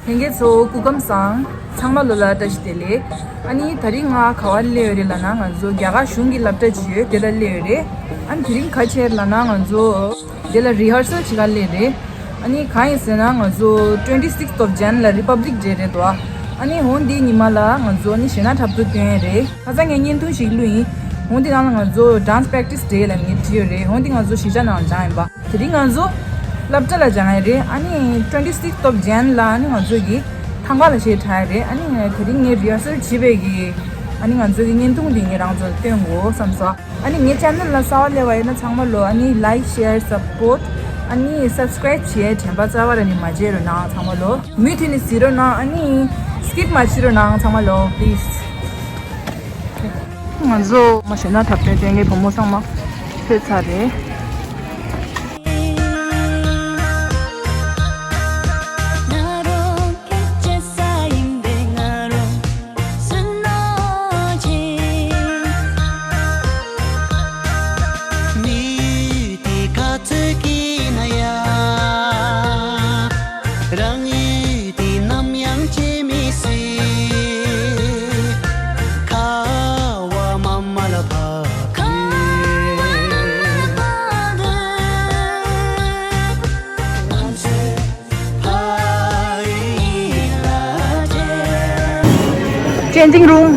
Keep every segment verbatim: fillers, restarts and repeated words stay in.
ལྷན་རྒྱས་ཚོ་སྐུ་ཁམས་བཟང་། ཚང་མ་ལོ་ལ་བཀྲ་ཤིས་བདེ་ལེགས། ཨ་ནི་དེ་རིང་ང་ག་བར་སླེབས་ཡོད་རེད་ལབ་ན། ང་ཚོ་རྒྱ་གར་གཞུང་གི་སློབ་གྲྭ་ཅིག་ཡོད། དེ་ལ་སླེབས་ཡོད་རེད། ཨ་ནི་དེ་རིང་ག་བྱས་ལབ་ན། ང་ཚོ་དེ་ལ་རི་ཧར་སལ་བྱེད་ག་སླེབས་རེད། ཨ་ནི་གང་ཡིན་ཟེར་ན། ང་ཚོ་twenty sixth of Jan ལ་Republic Day རེད་དོ། ཨ་ནི་འོ་འདིའི་ཉི་མ་ལ་ང་ཚོ་ནི་གཞས་སྣ་འཁྲབ་སྟོན་སྟོན་རེད། ཁ་སང་ངས་བརྙན་ཐུང་ཞིག་བླུགས་ཡིན། འོ་འདི་ནང་ལ་ང་ཚོ་Dance Practice Day ལབ་ངས་བྲིས་ཡོད་རེད། འོ་འདི་ང་ཚོ་གཞིས་ཆགས་ནང་སྦྱངས་ཡིན་པ། དེ་རིང་ང་ཚོ་སློབ་གྲྭ་ལ་སྦྱང་ཡ་རེད། ཨ་ནི་twenty sixth of Jan ལ་ཨ་ནི་ང་ཚོ་གི་ཐང་ག་ལ་གཞས་འཁྲབ་ཡ་རེད། ཨ་ནི་དེ་རིང་ངས་རི་ཧར་སལ་བྱས་པའི་གི་ཨ་ནི་ང་ཚོ་གི་བརྙན་ཐུང་འདི་ངས་རང་ཚོ་ལ་སྟོན་དགོས་བསམ་སོང་། ཨ་ནི་ངའི་channel ལ་གསར་པ་སླེབས་པ་ཡིན་ན་ཚང་མ་ལོ། ཨ་ནི་like, share, support, ཨ་ནི་subscribe བྱས་དྲན་པ་རྩ་བ་ར་ནི་མ་བརྗེད་རོགས་གནང་། ཚང་མ་ལོ། མུ་མཐུད་ནས་གཟིགས་རོགས་གནང་། ཨ་ནི་skip མ་བྱེད་རོགས་གནང་ཚང་མ་ལོ། Please. ང་ཚོ་མ་གཞས་སྣ་འཁྲབ་སྟོན་སྟོན་མཁན་བུ་མོ་ཚང་མ་ཕེབས་ཚར་རེད། རང་ཡུལ་འདི་ནམ་ཡང་བརྗེད་མི་སྲིད། ཁ་བ་མ་མ་ལ་ཕ། Changing room.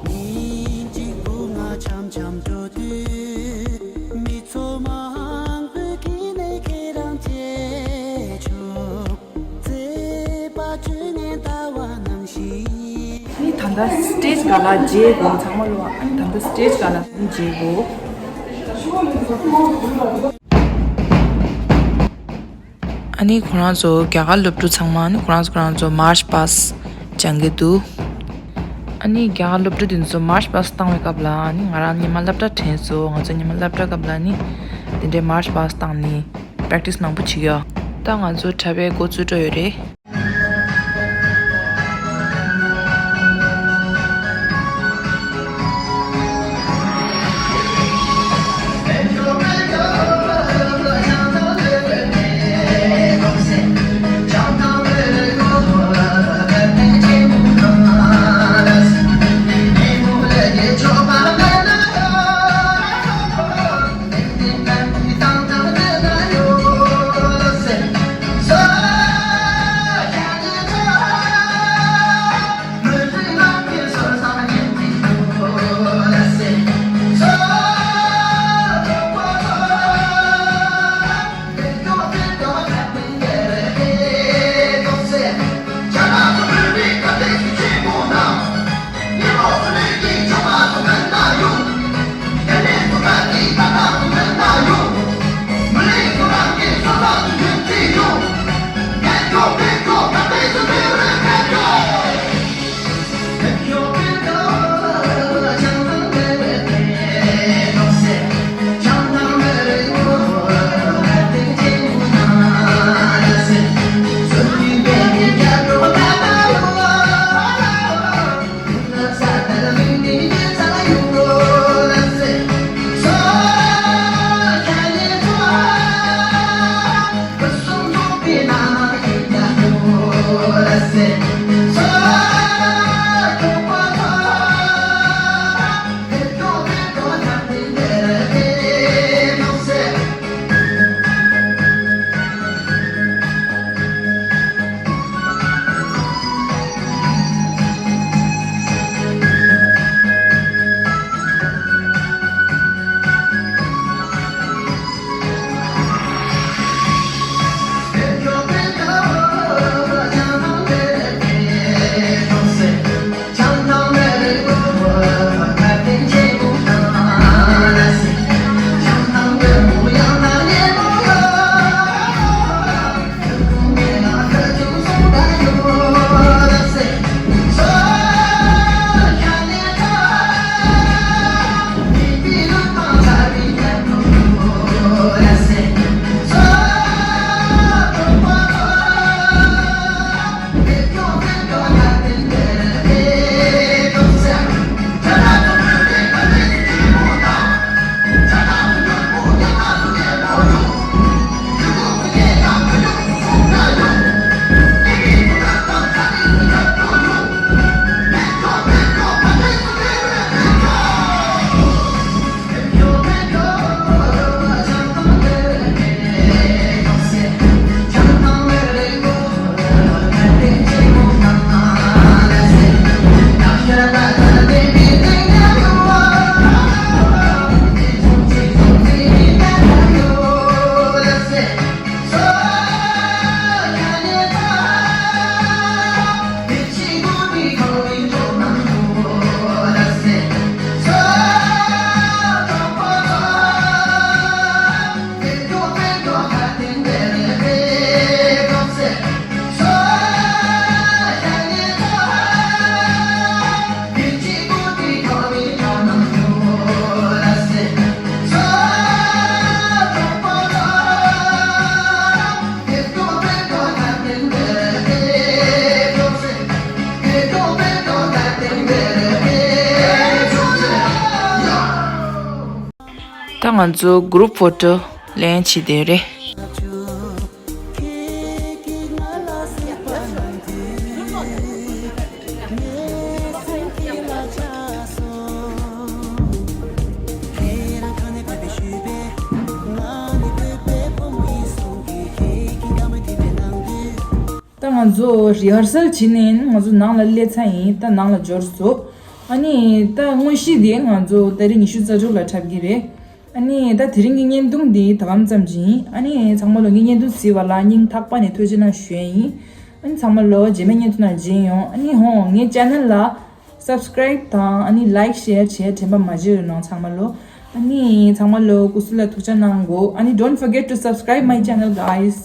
ཉིན་གཅིག་བུ་ང་འཆམ་འཆམ་འགྲོ་དུས། མི་ཚོགས་མང་པོའི་དཀྱིལ་ནས་ཁྱེད་རང་མཇལ་བྱུང་། བརྩེ་བ་བཅོས་ངན་ལྟ་བ་ནང་བཞིན། ཨ་ནི་ད་ལྟ་stage སྒང་ལ་མཇལ་དགོས། ཚང་མ་ལོ། ཨ་ནི་ད་ལྟ་stage སྒང་ལ་མཇལ་དགོས། ཨ་ནི་ཁོ་རང་ཚོ་རྒྱ་གར་སློབ་ཕྲུག་ཚང་མ་ཨ་ནི་ཁོ་རང་ཚོ་ཁོ་རང་ཚོ་march past སྦྱང་གི་འདུག་ཨ་ནི་རྒྱ་གར་སློབ་ཕྲུག་དེ་ཚོ་march past བཏང་བའི་སྐབས་ལ། ཨ་ནི་ང་རང་ཉི་མ་སློབ་གྲྭ་དྲན་སོང་། ང་ཚོ་ཉི་མ་སློབ་གྲྭ་སྐབས་ལ་ཨ་ནི་དེ་འདྲའི་march past བཏང་ནི་practice མང་པོ་བྱེད་ཀྱི་ཡོད། ད་ང་ཚོ་གྲྭ་པའི་འགོ་བཙུགས་འགྲོ་ཡོད་རེད། ང་ཚོ་གུ་རུབ་ཕོ་ཊོ་ལེན་བྱེད་དེ་རེད། ད་ང་ཚོ་རི་ཧར་སལ་བྱས་ནས་ང་ཚོ་ནང་ལ་སླེབས་ཚར་ཡིན། ད་ནང་ལ་འབྱོར་སོང་། ཨ་ནི་ད་དངོས་གཞི་དེ་ང་ཚོ་ཏ་རིག་ཉི་ཤུ་རྩ་དྲུག་ལ་འཁྲབ་ཀྱི་རེད། ཨ་ནི་ད་དེ་རིང་གི་བརྙན་ཐུང་འདི་ད་གམ་ཙམ་ཅིག་ཡིན། ཨ་ནི་ཚང་མ་ལོ་ངའི་བརྙན་ཐུང་གཟིགས་པ་ལ་སྙིང་ཐག་པ་ནས་ཐུགས་རྗེ་གནང་ཞུ་ཡས་ཡིན། ཨ་ནི་ཚང་མ་ལོ་རྗེས་མའི་བརྙན་ཐུང་ནང་མཇལ་ཡོང་། ཨ་ནི་ཧོ་ངའི་ཆེ་ནལ་ལ་སབ་སི་ཀ་རའིབ་དང་ཨ་ནི་ལའིཀ་ཤེར་བྱས་དྲན་པ་མ་བརྗེད་རོགས་གནང་ཚང་མ་ལོ། ཨ་ནི་ཚང་མ་ལོ་སྐུ་གཟུགས་ལ་ཐུགས་ཅག་གནང་དགོས། ཨ་ནི་don't forget to subscribe my channel, guys.